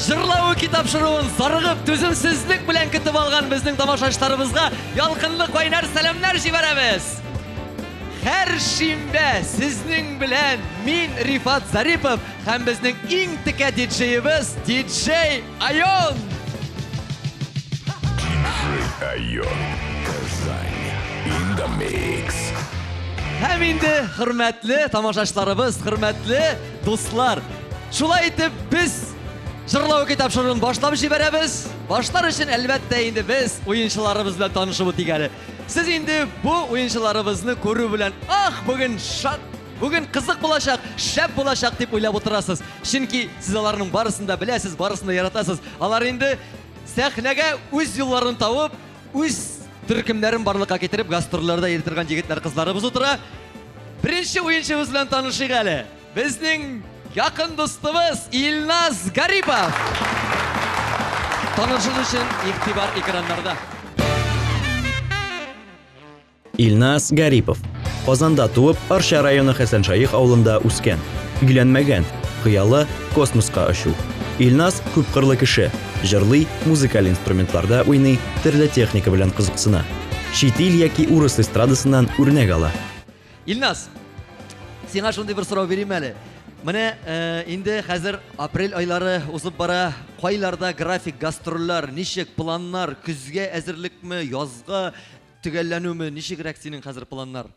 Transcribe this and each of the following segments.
Җырлавы тапшыруын зарыгып, түземсезлек белән көтеп алган безнең тамашачыларыбызга ялкынлы кайнар сәламнәр җибәрәбез. Һәр шимбә сезнең белән мин, Рифат Зарипов, һәм безнең иң текә диджеебыз, диджей Айон! Диджей Айон, Казань, in the mix. Һәм инде хөрмәтле тамашачыларыбыз, хөрмәтле дуслар, шулай итеп без Җырлау көй тапшыруын башлап җибәрәбез. Башлар өчен, әлбәттә, инде без уенчыларыбыз белән танышып үтик әле. Сез инде бу уенчыларыбызны күрү белән, ах, бүген шат, бүген кызык булачак, шәп булачак дип уйлап утырасыз. Чөнки сез аларның барысын да беләсез, барысын да яратасыз. Алар инде сәхнәгә үз юлларын табып, үз төркемнәрен барлыкка китереп, гастрольләрдә йөри торган егетләр-кызларыбыз утыра. Беренче уенчыбыз белән танышыйк әле. Безнең якын дустыбыз Илназ Гарипов. Танышыр өчен игътибар экраннарда. Илназ Гарипов. Казанда туып, Арча районы Хәсәншаих авылында үскән. Өйләнмәгән. Хыялы космоска очу. Илназ күпкырлы кеше. Җырлый, музыкаль инструментларда уйный, төрле техника белән кызыксына. Чит ил яки урыс эстрадасыннан үрнәк ала. Илназ, сиңа шундый бер сорау бирим әле. Менә э, инде хәзер апрель айлары узып бара. Кайларда график, гастрольләр, ничек планнар, көзгә әзерлекме, язга төгәлләнүме, ничегрәк синең хәзер планнар?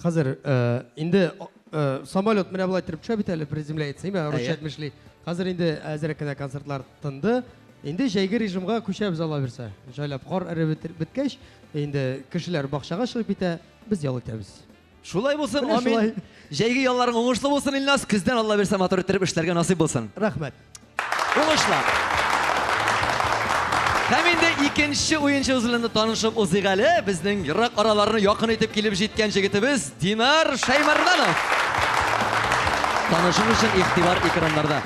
Хәзер э, инде э, самолет менә болай иттереп төшә бит әле, приземляется, әйме, русча әйтмешли. Хәзер инде әзрәк кенә концертлар тынды. Инде җәйге режимга күчәбез Алла бирсә. Җайлап кар эреп беткәч, инде кешеләр бакчага чыгып китә, Без ял итәбез. Шулай булсын, Менә амин. шулай. Җәйге ялларың уңышлы булсын, Илназ. Көздән Алла бирсә матур иттереп эшләргә насыйп булсын. Рәхмәт. Уңышлар. Һәм инде икенче уенчыбыз белән дә танышып узыйк әле. Безнең ерак араларны якын итеп килеп җиткән җегетебез Динар Шәймәрданов. Танышыр өчен игътибар экраннарда.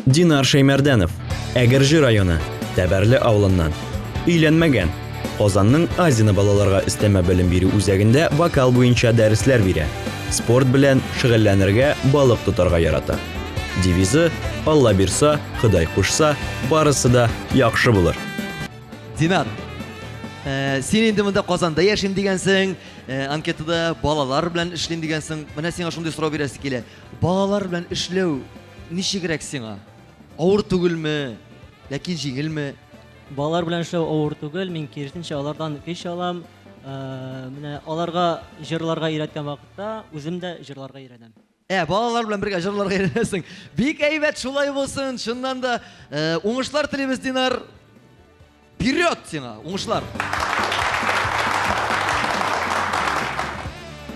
Динар Шәймәрдәнов, Әгерҗе районы, Тәбәрле авылыннан. Өйләнмәгән. Казанның Азина балаларга өстәмә белем бирү үзәгендә вокал буенча дәресләр бирә. Спорт белән шөгыльләнергә, балык тотарга ярата. Девизы Алла бирса, Ходай кушса, барысы да яхшы булыр. Динар, э, син инде монда Казанда яшим дигәнсең, э, анкетада балалар белән эшлим дигәнсең. Менә сиңа шундый сорау бирәсе килә. Балалар белән эшләү Ничегрәк сиңа? Авыр түгелме? Ләкин җиңелме? Балалар белән эшләү авыр түгел, мин киресенчә алардан көч алам. Э, менә аларга җырларга өйрәткән вакытта үзем дә җырларга өйрәнәм. Ә, балалар белән бергә җырларга өйрәнәсең. Бик әйбәт, шулай булсын. Чыннан да, э, уңышлар телибез, Динар. Вперед сиңа, уңышлар!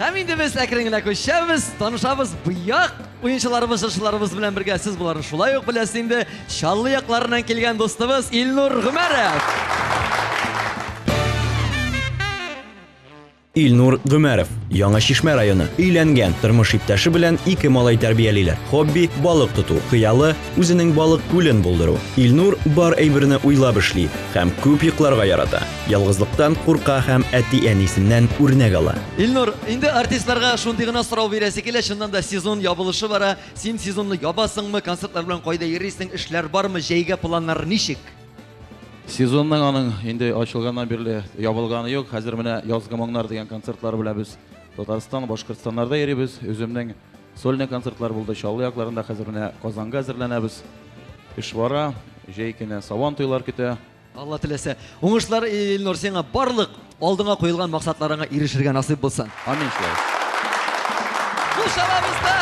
Һәм инде без әкрен генә күчәбез, танышабыз быяк уенчыларыбыз, җырчыларыбыз белән бергә. Сез боларны шулай ук беләсез инде. Чаллы якларыннан килгән дустыбыз Илнур Гомәров. Илнур Гомәров, Яңа Чишмә районы, өйләнгән, тормыш иптәше белән ике малай тәрбиялиләр. Хобби, балык тоту, хыялы, үзенең балык күлен булдыру. Илнур бар әйберне уйлап эшли һәм күп йокларга ярата. Ялгызлыктан курка һәм әти-әнисеннән үрнәк ала. Илнур, инде артистларга шундый гына сорау бирәсе килә, чыннан да сезон ябылышы бара. Син сезонны ябасыңмы, концертлар белән кайда йөрисең, эшләр бармы, җәйгә планнар ничек? Сезонның аның инде ачылганнан бирле ябылганы юк. Хәзер менә Язгы моңнар дигән концертлар белән без Татарстан, Башкортстаннарда йөрибез. Үземнең сольный концертлар булды Чаллы якларында. Хәзер менә Казанга әзерләнәбез. Эш бара. Җәй көне Сабан туйлар көтә. Алла теләсә. Уңышлар, Илнур, сиңа барлык алдыңа куелган максатларыңа ирешергә насыйп булсын. Амин шулай. Кул чабабыз да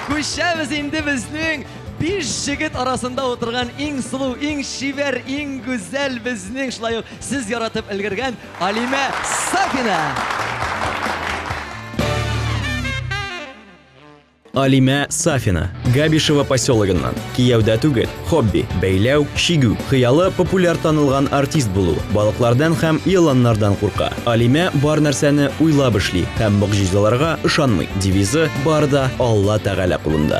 күчәбез инде безнең биш җегет арасында утырган иң сылу, иң чибәр, иң гүзәл безнең шулай ук сез яратып өлгергән Алимә Сафина. Алимә Сафина, Габишево поселогыннан. Кияүдә түгел, хобби, бәйләү, чигү. Хыялы популяр танылган артист булу. Балыклардан һәм еланнардан курка. Алимә бар нәрсәне уйлап эшли һәм могҗизаларга ышанмый. Девизы бар да Алла Тәгалә кулында.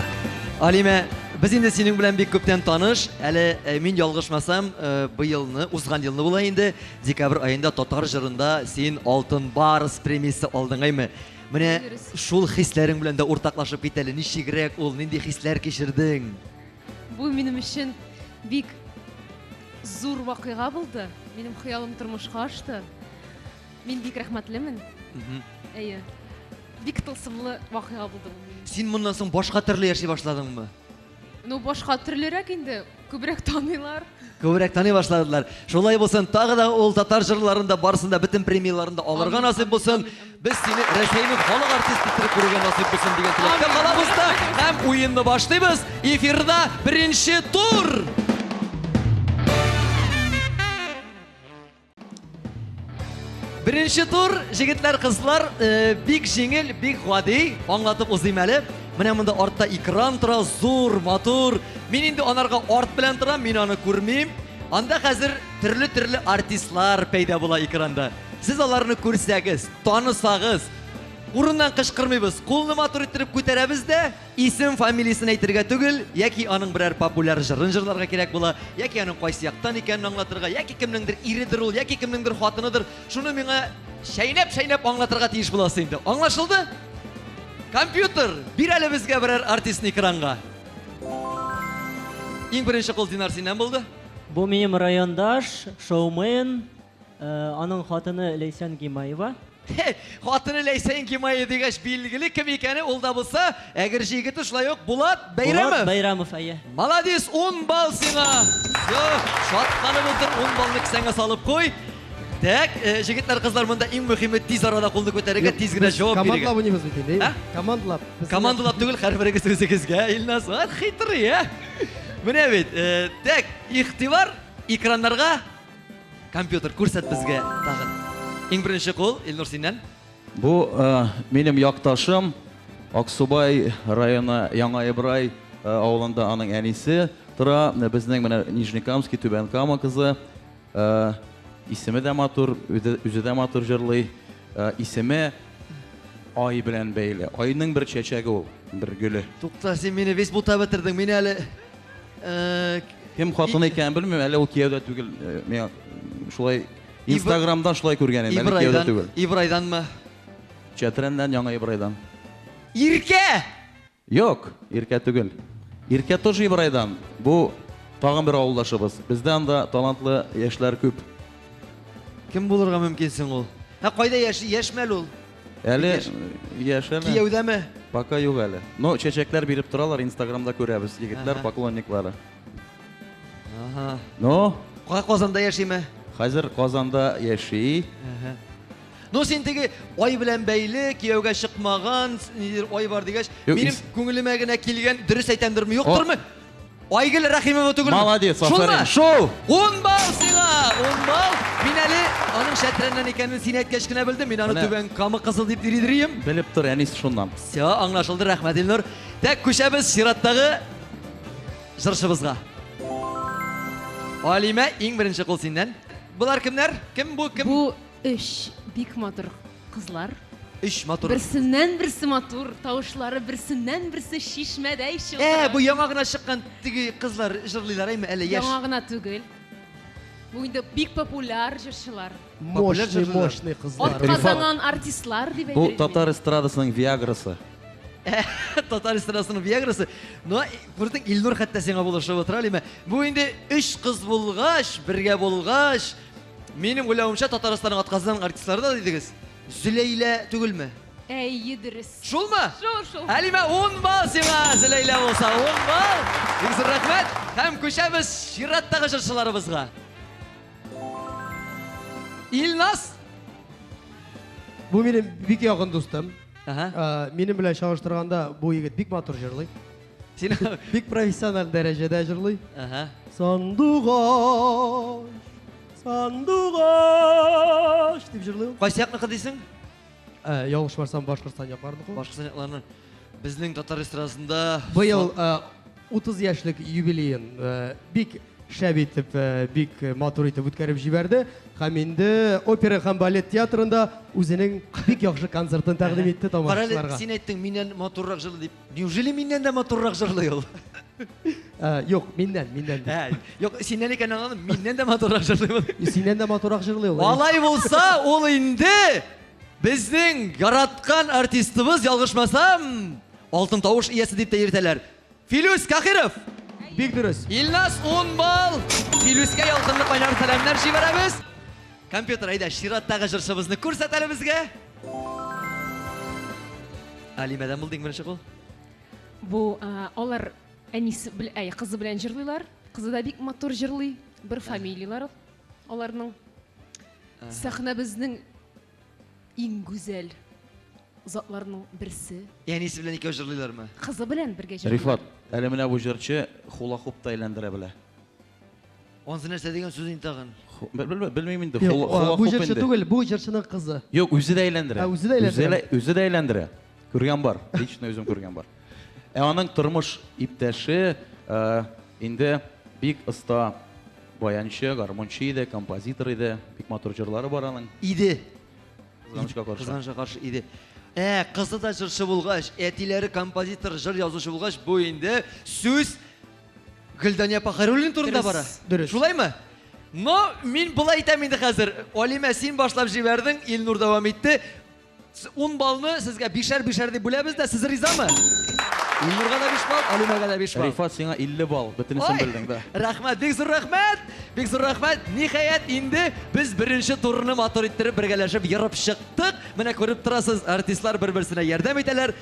Алимә, без инде синең белән бик күптән таныш. Әле э, мин ялгышмасам, э, быелны, узган елны була инде, декабрь аенда татар җырында син Алтын Барс премиясе алдың, әйме? Менә Дөрес. шул хисләрең белән дә уртаклашып кит әле. Ничегрәк ул, нинди хисләр кичердең? Бу минем өчен бик зур вакыйга булды. Минем хыялым тормышка ашты. Мин бик рәхмәтлемен. Әйе. Бик тылсымлы вакыйга булды бу минем. Син моннан соң башка төрле яши башладыңмы? Ну, башка төрлерәк инде, күбрәк таныйлар. Күбрәк таный башладылар. Шулай булсын, тагы да ул татар җырларын да барысын да бөтен премияләрен дә алырга насыйп булсын. Без сине Рәсәйнең халык артисты итеп күрергә насыйп булсын дигән теләктә калабыз да һәм уенны башлыйбыз. Эфирда беренче тур. Беренче тур, җегетләр, кызлар, э, бик җиңел, бик гади, аңлатып узыйм әле. Менә монда артта экран тора, зур, матур. Мин инде анарга арт белән торам, мин аны күрмим. Анда хәзер төрле-төрле артистлар пәйда була экранда. Сез аларны күрсәгез, танысагыз, урыннан кычкырмыйбыз, кулны матур иттереп күтәрәбез дә, Исем, фамилиясен әйтергә түгел, яки аның берәр популяр җырын җырларга кирәк була, яки аның кайсы яктан икәнен аңлатырга, яки кемнеңдер иредер ул, яки кемнеңдер хатыныдыр. Шуны миңа чәйнәп-чәйнәп аңлатырга тиеш буласы инде. Аңлашылды? Компьютер, бир әле безгә берәр артистны экранга. Иң беренче кул Динар синнән булды. Бу минем райондаш, шоумен, Аның хатыны Ләйсән Гимаева. Хатыны Ләйсән Гимаева дигәч, билгеле кем икәне, ул да булса, Әгерҗе егете шулай ук Булат Бәйрәмов. Булат Бәйрәмов, әйе. Молодец, 10 балл сиңа. Все, шатланып утыр, 10 баллны кесәңә салып куй. Так, җегетләр, кызлар, монда иң мөһиме тиз арада кулны күтәрергә, тиз генә җавап бирергә. Командалап уйныйбыз бит инде. Ә? Командалап. Командалап түгел, һәрберегез үзегезгә, Илназ. Вот хитрый, ә? Менә бит. Так, игътибар экраннарга. Компьютер, күрсәт безгә тагын. Иң беренче кул, Илнур синнән. Бу э, минем якташым Аксубай районы Яңа Ибрай э, авылында аның әнисе тора. Безнең менә Нижнекамский, Түбән Кама кызы. Э, исеме дә матур, үзе дә матур җырлый. Исеме ай белән бәйле. Айның бер чәчәге ул, бер гөле. Тукта, син мине весь бутап бетердең. Мин әле Э, Кем хатыны икәнен белмим, әле ул кияүдә түгел. Э, миңа шулай Инстаграмдан шулай күргән идем, әле кияүдә түгел. Ибрайданмы? Чәтрәннән, Яңа Ибрайдан. Иркә! Юк, Иркә түгел. Иркә тоже Ибрайдан. Бу тагын бер авылдашыбыз. Бездә анда талантлы яшьләр күп. Кем булырга мөмкин соң ул? Ә кайда яши? Яшьме әле ул? Әле яшь әле. Кияүдәме? Пока юк әле. Но чәчәкләр биреп торалар, Инстаграмда күрәбез, егетләр поклонниклары. Ага. Но Кай Казанда яшиме? Хәзер Казанда яши. Ага. Ну син теге ай белән бәйле кияүгә чыкмаган, нидер ай бар дигәч, минем күңелемә генә килгән, дөрес әйтәмдерме, юктырмы? Айгөл Рәхимова түгелме? Молодец, афәрин. Шул! 10 балл сиңа! 10 балл! Мин әле аның Шәтрәннән икәнен син әйткәч кенә белдем. Мин аны Түбән Кама кызы дип йөри идем. Белеп тор, әнисе шуннан. Все, аңлашылды. Рәхмәт, Илнур. Так, күчәбез чираттагы җырчыбызга. Алимә, иң беренче кул синнән. Болар кемнәр? Кем бу? Кем? Бу өч бик матур кызлар. Өч матур. Берсеннән берсе матур, тавышлары берсеннән берсе чишмәдәй чылтырый. Ә, бу яңа гына чыккан теге кызлар җырлыйлар, әйме, әле яшь. Яңа гына түгел. Бу инде бик популяр җырчылар. Мощный, мощный кызлар. Атказанган артистлар дип әйтер Бу татар эстрадасының Виаграсы. Татар эстрадасының Виаграсы. Но, күрдең, Илнур хәтта сиңа булышып утыра, әлеме. Бу инде өч кыз булгач, бергә булгач, минем уйлавымча, Татарстанның атказанган артистлары да дидегез. Зөләйлә түгелме? Әйе, дөрес. Шулмы? Шул, шул. Әлимә, 10 балл сиңа, Зөләйлә булса, 10 балл. Бик зур рәхмәт. Һәм күчәбез чираттагы җырчыларыбызга. Илназ. Бу минем бик якын дустым. Ага. Минем белән чагыштырганда бу егет бик матур җырлый. Син бик профессиональ дәрәҗәдә җырлый. Ага. Сандугач, сандугач дип җырлый ул. Кайсы якныкы дисең? Ә, ялгышмасам, Башкортстан якларыныкы. Башкортстан якларының. Безнең татар эстрадасында быел 30 яшьлек юбилеен бик шәп итеп, бик матур итеп үткәреп җибәрде. Һәм инде опера һәм балет театрында үзенең бик яхшы концертын тәкъдим итте Карале, тамашачыларга. син әйттең, миннән матуррак җырлый дип. Неужели миннән дә матуррак җырлый ул? Ә, юк, миннән, миннән. Ә, юк, синнән икәнен аңладым, миннән дә матуррак җырлый ул. Синнән дә матуррак җырлый ул. Алай булса, ул инде Безнең яраткан артистыбыз, ялгышмасам, алтын тавыш иясе дип тә йөртәләр. Филүс Кахиров! Бик дөрес. Илназ 10 балл! Филүскә ялкынлы кайнар сәламнәр җибәрәбез. Компьютер, әйдә, чираттагы җырчыбызны күрсәт әле безгә. Алимәдән булды иң беренче кул. Бу алар әнисе белән, әй, кызы белән җырлыйлар. Кызы да бик матур җырлый. Бер фамилияләр аларның. Сәхнәбезнең иң гүзәл затларының берсе. Әнисе белән икәү җырлыйлармы? Кызы белән бергә җырлыйлар. Рифат, әле менә бу җырчы хула-хуп та әйләндерә белә. Ансы нәрсә дигән сүз инде тагын? Белмим инде. Юк, бу җырчы түгел, бу җырчының кызы. Юк, үзе дә әйләндерә. Ә, үзе дә әйләндерә. Үзе дә әйләндерә. Күргән бар, лично үзем күргән бар. Ә аның тормыш иптәше инде бик оста баянчы, гармунчы иде, композитор иде. Бик матур җырлары бар аның. Иде. Кызганычка каршы. Кызганычка каршы иде. Ә, кызы да җырчы булгач, әтиләре композитор, җыр язучы булгач, бу инде сүз Гөлдания апа Хәйруллина турында бара. Дөрес. Шулаймы? Но мин болай әйтәм инде хәзер. Алимә, син башлап җибәрдең, Илнур дәвам итте. 10 баллны сезгә бишәр-бишәр дип бүләбез дә, сез ризамы? Илнурга да 5 балл, Алимәгә дә 5 балл. Рифат, сиңа 50 балл, бөтенесен белдең, да. Рәхмәт, бик зур рәхмәт. Бик зур рәхмәт. Ниһаять, инде без беренче турны матур иттереп бергәләшеп ерып чыктык. Менә күреп торасыз, артистлар бер-берсенә ярдәм итәләр.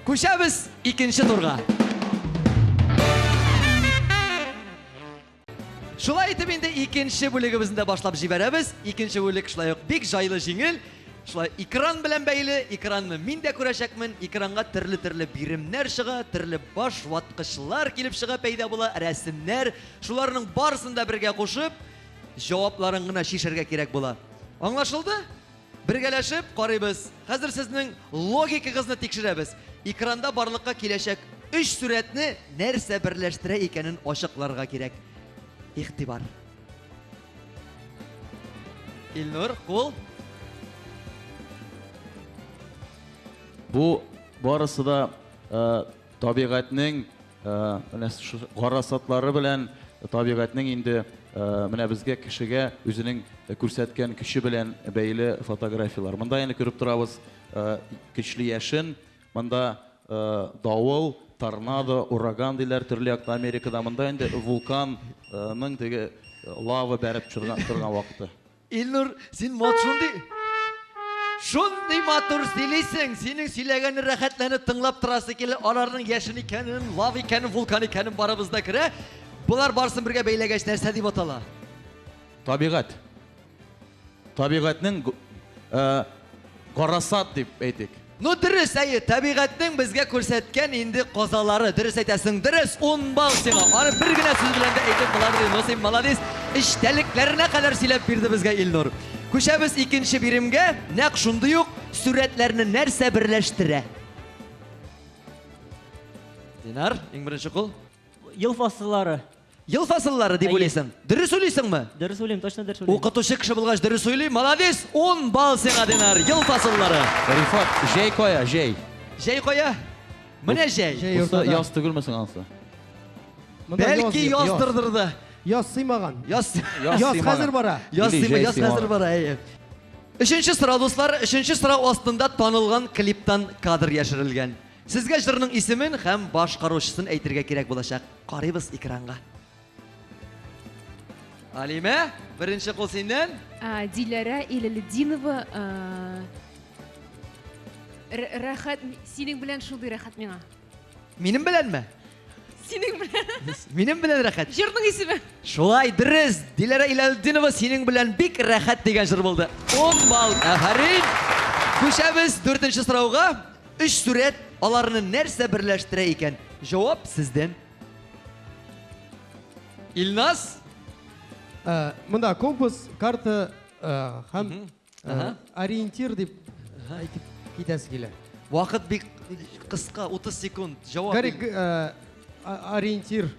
Күчәбез икенче турга. Шулай итеп инде икенче бүлегебезне дә башлап җибәрәбез. Икенче бүлек шулай ук бик җайлы, җиңел. Шулай экран белән бәйле, экранны мин дә күрәчәкмен. Экранга төрле-төрле биремнәр чыга, төрле баш ваткычлар килеп чыга, пәйда була, рәсемнәр. Шуларның барысын да бергә кушып, җавапларын гына чишәргә кирәк була. Аңлашылды? Бергәләшеп карыйбыз. Хәзер сезнең логикагызны тикшерәбез. Экранда барлыкка киләчәк өч сурәтне нәрсә берләштерә икәнен ачыкларга кирәк. Игътибар. Илнур, кул. Бу барысы да э, табигатьнең Менә шушы гарасатлары белән табигатьнең инде менә безгә кешегә үзенең күрсәткән көче белән бәйле фотографияләр. Монда инде күреп торабыз көчле яшен, монда давыл, торнадо, ураган диләр төрле якта Америкада. Монда инде вулканның теге лава бәреп торган вакыты. Илнур, син мат шундый Шундый матур сөйлисең, синең сөйләгәнне рәхәтләнеп тыңлап торасы килә. Аларның яшен икәнен, лава икәнен, вулкан икәнен барыбыз да керә. Болар барысын бергә бәйләгәч нәрсә дип атала? Табигать. Табигатьнең э, Гарасат дип әйтик. Ну дөрес, әйе, табигатьнең безгә күрсәткән инде казалары. Дөрес әйтәсең, дөрес, ун балл сиңа. Аны бер генә сүз белән дә әйтеп була, ну син молодец. Эчтәлекләренә кадәр сөйләп бирде безгә Илнур. Күчәбез икенче биремгә, нәкъ шундый ук сурәтләрне нәрсә берләштерә? Динар, иң беренче кул. Ел фасыллары. Ел фасыллары дип Әйе. уйлыйсың. Дөрес уйлыйсыңмы? Дөрес уйлыйм, точно дөрес уйлыйм. Укытучы кеше булгач дөрес уйлый. Молодец! 10 балл сиңа, Динар. Ел фасыллары. Рифат, җәй кая, җәй? Җәй кая? Менә җәй. Җәй Бусы уртада. яз түгелме соң анысы? Монда яз Бәлки юк, яз. яздырдыр да. Яз сыймаган. Яз. Яз сыймаган. хәзер бара. Яз Или сыйма, җәй яз хәзер сыймаган. бара, әйе. Өченче сорау, дуслар. Өченче сорау астында танылган клиптан кадр яшерелгән. Сезгә җырның исемен һәм башкаручысын әйтергә кирәк булачак. Карыйбыз экранга. Алимә, беренче кул синнән. Диләрә Иләлетдинова, рәхәт, синең белән шундый рәхәт миңа. Минем беләнме? Синең белән. Минем белән рәхәт. Җырның исеме. Шулай, дөрес. Диләрә Иләлетдинова синең белән бик рәхәт дигән җыр булды. 10 балл. Афәрин. Күчәбез дүртенче сорауга. Өч сурәт аларны нәрсә берләштерә икән? Җавап сездән. Илназ? Э, монда компас, карта э, һәм э, ориентир дип әйтеп китәсе килә. Вакыт бик кыска, 30 секунд. Җавап. Гарик, э, ориентир.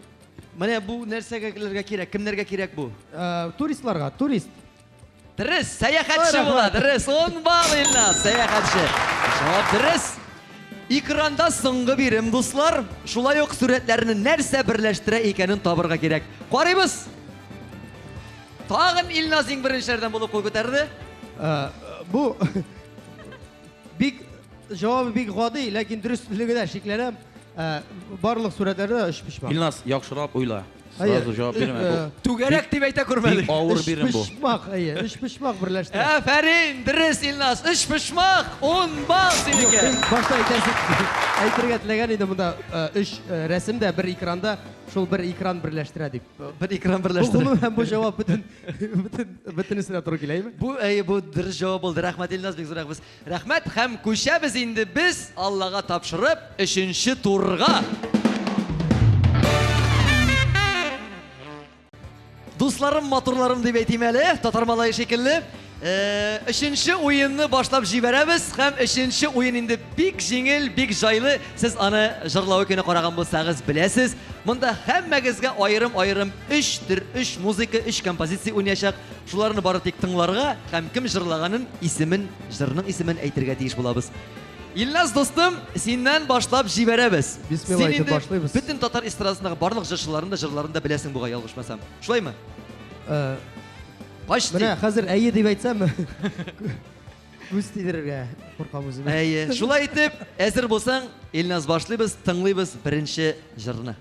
Менә бу нәрсәгә кирәк? Кемнәргә кирәк бу? Э, туристларга, турист. Дөрес, сәяхәтче була, дөрес. 10 балл Илназ, сәяхәтче. Җавап дөрес. Экранда соңгы бирем, дуслар. Шулай ук сурәтләрне нәрсә берләштерә икәнен табырга кирәк. Карыйбыз. Тагын Илназ иң беренчеләрдән булып кул күтәрде. Э, бу Бик җавабы бик гади, ләкин дөреслегенә шикләнәм. Э, Барлык сурәтләрдә өчпочмак. Илназ, яхшырак уйла. Әйе. Сразу җавап бирмә. Э, Бу Түгәрәк дип әйтә күрмәдек. Бик авыр бирем бу. Өчпочмак, әйе, өчпочмак берләштерә. Афәрин, дөрес, Илназ. Өчпочмак, 10 балл синеке. Мин башта әйтәсе, әйтергә теләгән идем монда э, өч э, рәсем дә бер экранда, шул бер экран берләштерә дип. Бер экран Бу берләштерә. гомумән бу җавап бөтен бөтен бөтенесенә туры киләме? Бу әйе, бу дөрес җавап булды. Рәхмәт, Илназ, бик зур рәхмәт. Рәхмәт һәм күчәбез инде без Аллага тапшырып өченче турга. Дусларым, матурларым дип әйтим әле, татар малае шикелле. Э, өченче уенны башлап җибәрәбез һәм өченче уен инде бик җиңел, бик җайлы. Сез аны җырлау көне караган булсагыз беләсез. Монда һәммәгезгә аерым-аерым өч төр, өч музыка, өч композиция уйнаячак. Шуларны бары тик тыңларга һәм кем җырлаганын, исемен, җырның исемен әйтергә тиеш булабыз. Илназ дустым, синнән башлап җибәрәбез. Бисмилла Син әйтеп инде башлыйбыз. Бөтен татар эстрадасындагы барлык җырчыларын да, җырларын да беләсең бугай, ялгышмасам. Шулаймы? Э, Почти. Менә хәзер әйе дип әйтсәм, күз тидерергә куркам үземә. Әйе. Шулай итеп, әзер булсаң, Илназ башлыйбыз, тыңлыйбыз беренче җырны.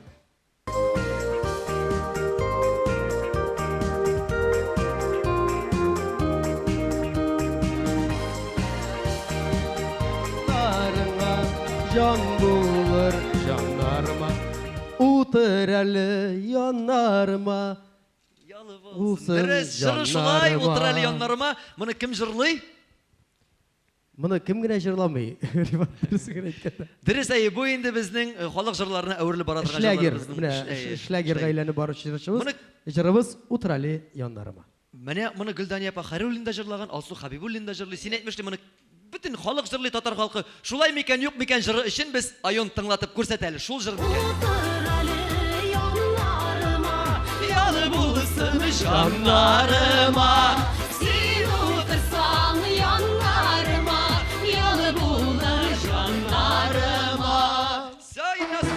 Җаннарыңа җан булыр җаннарыма Утыр әле яннарыма Булсын Дөрес, җыры шулай, җаннарыма. утыр әле яннарыма. Моны кем җырлый? Моны кем генә җырламый? Рифат дөресен генә әйткәндә. Дөрес, әйе, бу инде безнең э, халык җырларына әверелеп бара торган Шлягер, җырларыбызның менә әйе, шлягерга әйләнеп баручы җырчыбыз. Моны- Җырыбыз Утыр әле яннарыма. Менә моны Гөлдания апа Хәйруллина да җырлаган, Алсу Хәбибуллина да җырлый. Син әйтмешли, моны бөтен халык җырлый, татар халкы. Шулай микән, юк микән җыры өчен без Айон тыңлатып күрсәт әле, шул җыр микән? Утыр әле яннарыма, Яны булсын җаннарыма. Син утырсаң яннарыма, Ялы булыр җаннарыма. Всё, Илназ.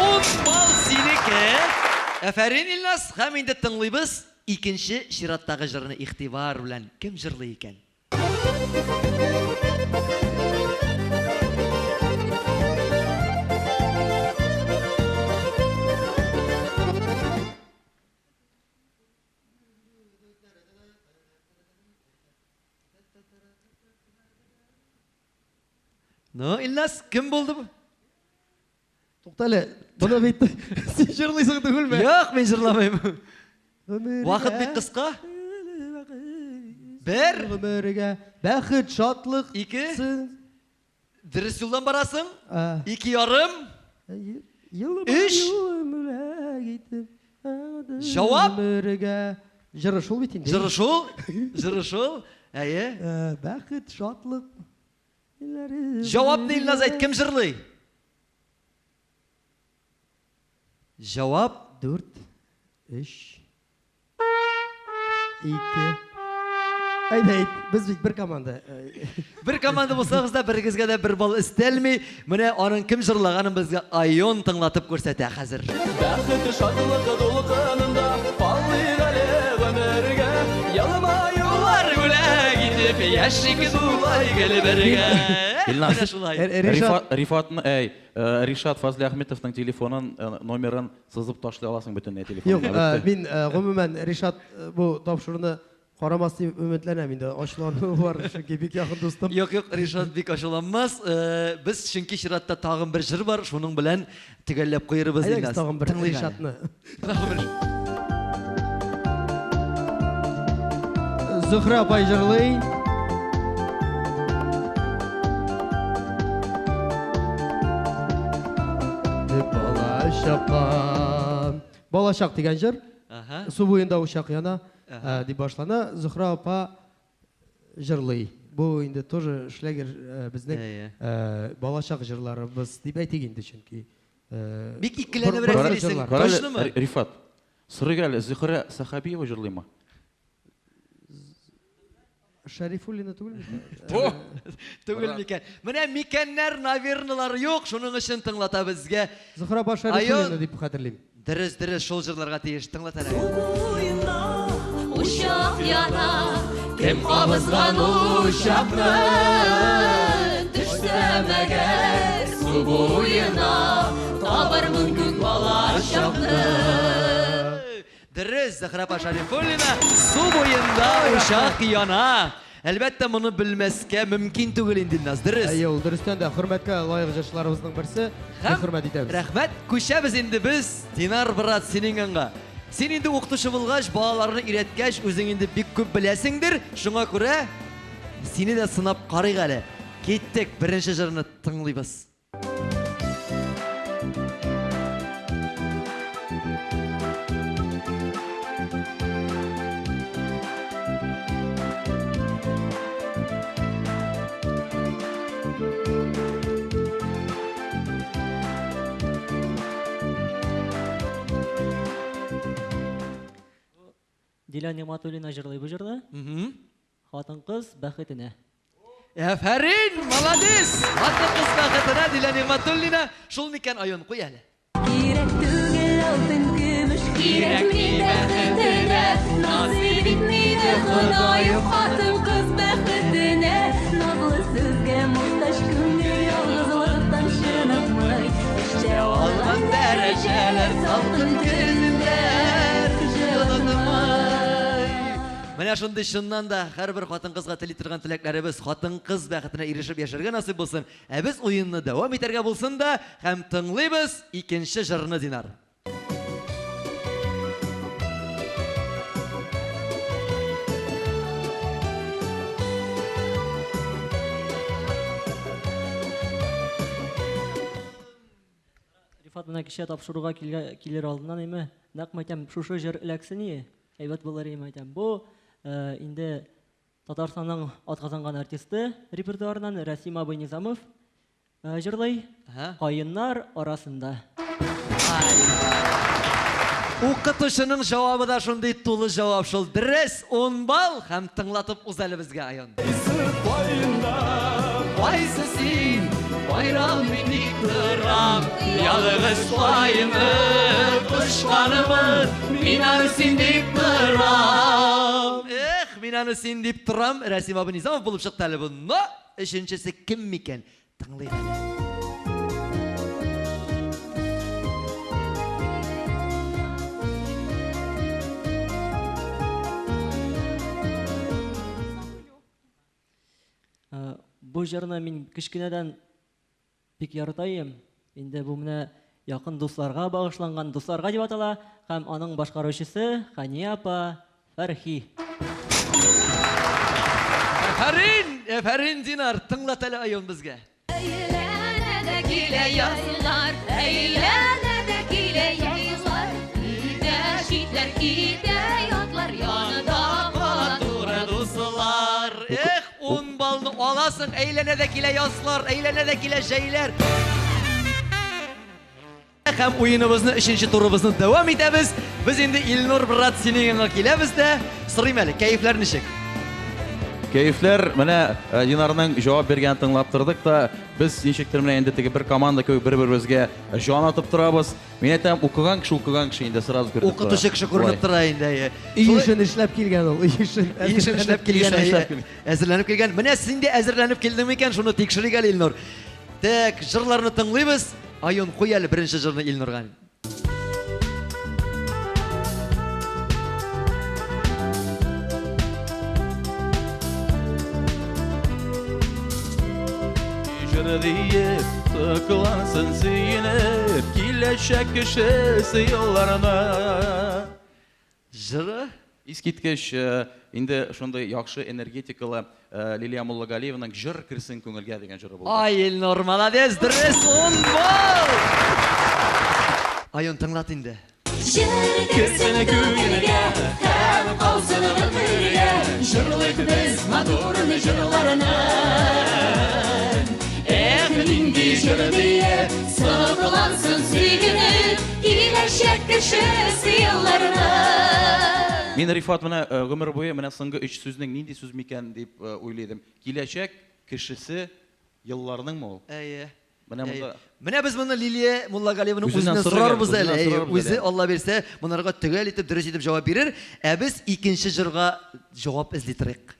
Ун балл синеке. Афәрин, Илназ. Һәм инде тыңлыйбыз икенче чираттагы җырны игътибар белән. Кем җырлый икән? Ну, Илназ, кем булды бу? Тукта әле, моны бит син җырлыйсың түгелме? Юк, мин җырламыйм. Гомергә- Вакыт бик кыска. Бер. Гомергә бәхет, шатлык. Ике. сын- Дөрес юлдан барасың. А. 2,5. Елым Өч. юлым итеп, Җавап? Гомергә. Җыры шул бит инде. Җыры шул. Җыры шул. Әйе. Э, Бәхет, шатлык. Җавапны Илназ әйт, кем җырлый? Җавап 4, 3, 2. Әйдә әйт, без бит бер команда. Бер команда булсагыз да берегезгә дә бер балл өстәлми. Менә аның кем җырлаганын безгә Айон тыңлатып күрсәтә хәзер. Бәхет шатлык дулкынында Калыйк әле гомергә Елмаюлар бүләк итеп яшик шулай гел бергә. Илназ. Менә шулай. Ришат, Рифат, Рифатны, әй, э, Ришат Фазлиахметовның телефонын, э, номерын сызып ташлый аласың бөтенләй Юк, телефонына. э, мин э, гомумән Ришат э, бу тапшыруны карамас дип өметләнәм инде. Ачулануы бар, чөнки бик якын дустым. Юк, юк, Ришат бик ачуланмас. Э, Без чөнки чиратта тагын бер җыр бар, шуның белән төгәлләп куербыз Әйдәгез Илназ. тагын бер Тыңлыйк әле. Ришатны. Тагын бер. Зөһрә апай җырлый. Балачакка. Балачак дигән җыр. Аһа. Су буенда учак яна э, дип башлана. Зөһрә апа җырлый. Бу инде тоже шлягер э, безнең Әйе. э, балачак җырларыбыз дип әйтик инде чөнки. э, Бик икеләнебрәк борынгы сөйлисең. җырлар. Карале, Точномы? Рифат, сорыйк әле, Зөһрә Сәхәбиева җырлыймы? Шәрифуллина түгел микән? Түгел микән? Менә микәннәр, навернылар юк, шуның өчен тыңлата безгә. Зөһрә апа Шәрифуллина Айон. дип хәтерлим. Дөрес, дөрес, шул җырларга тиеш. Тыңлат әле. Буенда учак яна, кем кабызган учакны? Керсәм әгәр су буена, табармын күк балачакны. Дөрес, Зөһрә апа Шәрифуллина, су буенда учак яна. Әлбәттә, моны белмәскә мөмкин түгел инде, Илназ, дөрес. Әйе, ул дөрестән дә хөрмәткә лаек җырчыларыбызның берсе. Һәм хөрмәт итәбез. Рәхмәт, күчәбез инде без, Динар брат, синең янга. Син инде укытучы булгач, балаларны өйрәткәч, үзең инде бик күп беләсеңдер, шуңа күрә сине дә сынап карыйк әле. Киттек, беренче җырны тыңлыйбыз. Дилә Нигъмәтуллина җырлый бу җырны. Хатын-кыз бәхетенә. Әфәрин, молодец! Хатын-кыз бәхетенә Дилә Нигъмәтуллина. Шул микән, Айон, куй әле. Кирәк түгел алтын, көмеш, кирәкми бәхетенә. Насыйп итмиде Ходаем хатын-кыз бәхетенә. Назлы сүзгә мохтаҗ күңел ялгызлыктан чыныкмый. Эштә алган дәрәҗәләр салкын көннәр җылытмый. Менә шундый чыннан да һәрбер хатын-кызга тели торган теләкләребез хатын-кыз бәхетенә ирешеп яшәргә насыйп булсын. Ә без уенны дәвам итәргә булсын да һәм тыңлыйбыз икенче җырны, Динар. Рифат менә кичә тапшыруга килер алдыннан име, нәкъ мәйтәм, шушы җыр эләксен ие, әйбәт булыр име әйтәм. Бу э, инде Татарстанның атказанган артисты репертуарыннан Рәсим абый Низамов э, җырлый. Каеннар арасында. Укытучының җавабы да шундый тулы җавап шул. Дөрес, 10 балл һәм тыңлатып уз әле безгә, Айон. Кайсы син, байрам мин дип торам, Ялгыз каены кочканымын, мин аны син дип торам. Эх, мин аны син дип торам. Рәсим абый Низамов булып чыкты әле бу. Но өченчесе кем микән? Тыңлыйк әле. Э, бу җырны мин кечкенәдән бик ярата идем. Инде бу менә якын дусларга багышланган дусларга дип атала һәм аның башкаручысы Хания апа Фәрхи. Әфәрин, әфәрин, Динар, тыңлат әле Айон безгә. Әйләнә дә килә язлар, әйләнә дә килә язлар. Китә читләр, китә ятлар, янында кала туры дуслар. Эх, ун баллны аласың, әйләнә дә килә язлар, әйләнә дә килә җәйләр. Һәм уеныбызны, өченче турыбызны дәвам итәбез. Без инде Илнур брат синең янга киләбез дә, сорыйм әле, кәефләр ничек? Кәефләр, менә э, Динарның җавап биргәнен тыңлап тордык та, без ничектер менә инде теге бер команда кебек бер-беребезгә җан атып торабыз. Мин әйтәм, укыган кеше укыган кеше инде сразу күренеп тора. Укытучы кеше күренеп тора инде, әйе. Өй эшен эшләп килгән ул, өй эшен. Өй эшен эшләп килгән, әйе. Әзерләнеп килгән. Менә син дә әзерләнеп килдең микән, шуны тикшерик әле, Илнур. Так, җырларны тыңлыйбыз. Айон, куй әле беренче җырны Илнурга. Җыр диеп, соклансын сөенеп, киләчәк кешесе юлларына. Җыры? Искиткеч, инде шундый яхшы энергетикалы Лилия Муллагалиеваның Җыр керсен күңелгә дигән җыры булды. Ай, Илнур, молодец, дөрес, ун балл! Айон, тыңлат инде. Җыр керсен күңелгә һәм калсын гомергә, Җырлыйк без матур җырларны. Эх, нинди җыр диеп, соклансын сөенеп, Киләчәк кешесе елларны. Мин, Рифат, менә э, гомер буе менә соңгы өч сүзнең нинди сүз микән дип э, уйлый идем. Киләчәк кешесе елларныңмы ул? Әйе. Менә монда Менә без моны Лилия Муллагалиеваның Үзеннән үзеннән сорыйк әле, сорарбыз әле. үзеннән Әйе, сорарбыз үзе әле. Алла бирсә, монарга төгәл итеп, дөрес итеп җавап бирер. Ә без икенче җырга җавап эзли торыйк.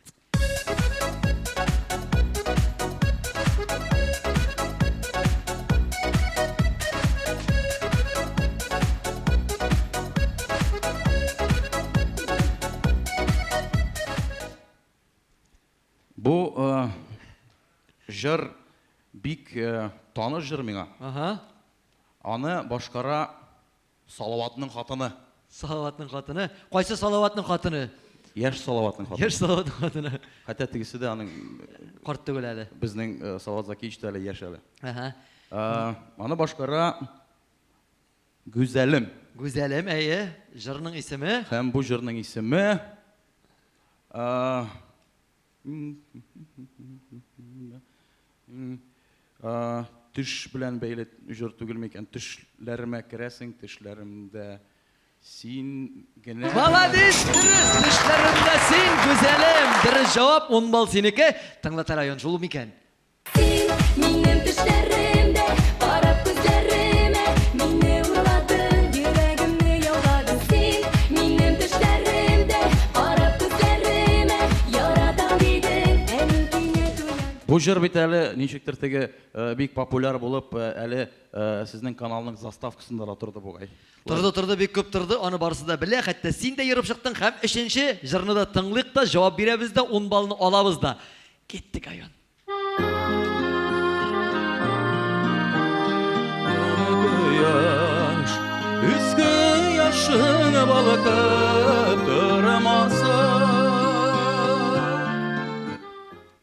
Бу җыр бик таныш җыр миңа. Ага. Аны башкара Салаватның хатыны. Салаватның хатыны. Кайсы Салаватның хатыны? Яшь Салаватның хатыны. Яшь Салаватның хатыны. Хәтта тегесе дә аның карт түгел әле. Безнең Салават Закиевич та әле яшь әле. Ага. Аны башкара Гүзәлем. Гүзәлем, әйе. Җырның исеме? Һәм бу җырның исеме Төш белән бәйле җыр түгел микән? Төшләремә керәсең, төшләремдә син генә. Молодец, дөрес, төшләремдә син, гүзәлем. Дөрес җавап, 10 балл синеке. Тыңлата район, шул микән? Син минем төшләремдә, карап күзләремә, мине урладың, йөрәгемне яуладың. Син минем төшләремдә, карап күзләремә, яратам дидең, ә мин кинәт уяндым. Бу җыр бит әле ничектер теге бик популяр булып, әле сезнең каналның заставкасында да торды бугай. Торды, торды, бик күп торды, аны барысы да белә, хәтта син дә ерып чыктың һәм өченче җырны да тыңлыйк та, җавап бирәбез дә, ун баллны алабыз да. Киттек, Айон. Кояш, өске яшың балкып тормаса.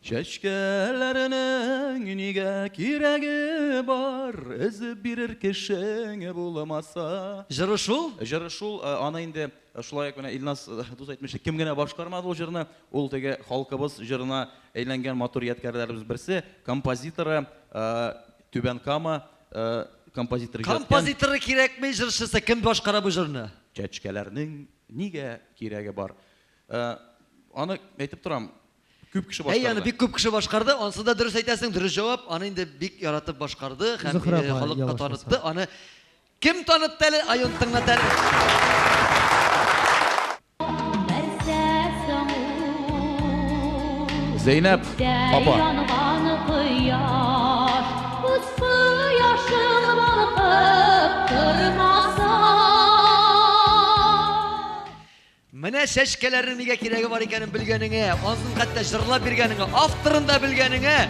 Чәчкәләрнең нигә кирәге бар, өзеп бирер кешең булмаса. Җыры шул? Җыры шул, аны инде шулай ук менә Илназ дус әйтмешли, кем генә башкармады ул җырны, ул теге халкыбыз җырына Әйләнгән матур ядкәрләребез берсе, композиторы Түбән Кама композиторы иҗат иткән. Композиторы кирәкми, җырчысы кем башкара бу җырны? Чәчкәләрнең нигә кирәге бар? Аны әйтеп торам, күп кеше башкарды. Әй, аны бик күп кеше башкарды, ансы да дөрес әйтәсең, дөрес җавап. Аны инде бик яратып башкарды һәм халыкка танытты. Аны кем танытты әле? Айон тыңлат әле. Нәрсә соң ул? Зәйнәп Күктә апа. янган кояш, үз кояшың балкып тормаса. Менә чәчкәләрнең нигә кирәге бар икәнен белгәнеңә, ансын хәтта җырлап биргәнеңә, авторын да белгәнеңә.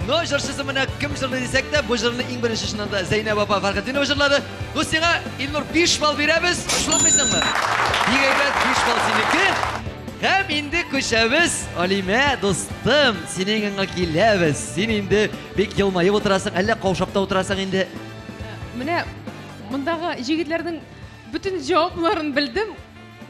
Но җырчысы менә кем җырлый дисәк тә, бу җырны иң беренче чыннан да Зәйнәб апа Фәрхетдинова җырлады. Ну сиңа, Илнур, 5 балл бирәбез, ачуланмыйсыңмы? Бик әйбәт, 5 балл синеке. Һәм инде күчәбез, Алимә, дустым, синең янга киләбез. Син инде бик елмаеп утырасың, әллә каушап та утырасың инде. Менә мондагы җегетләрнең бөтен җавапларын белдем.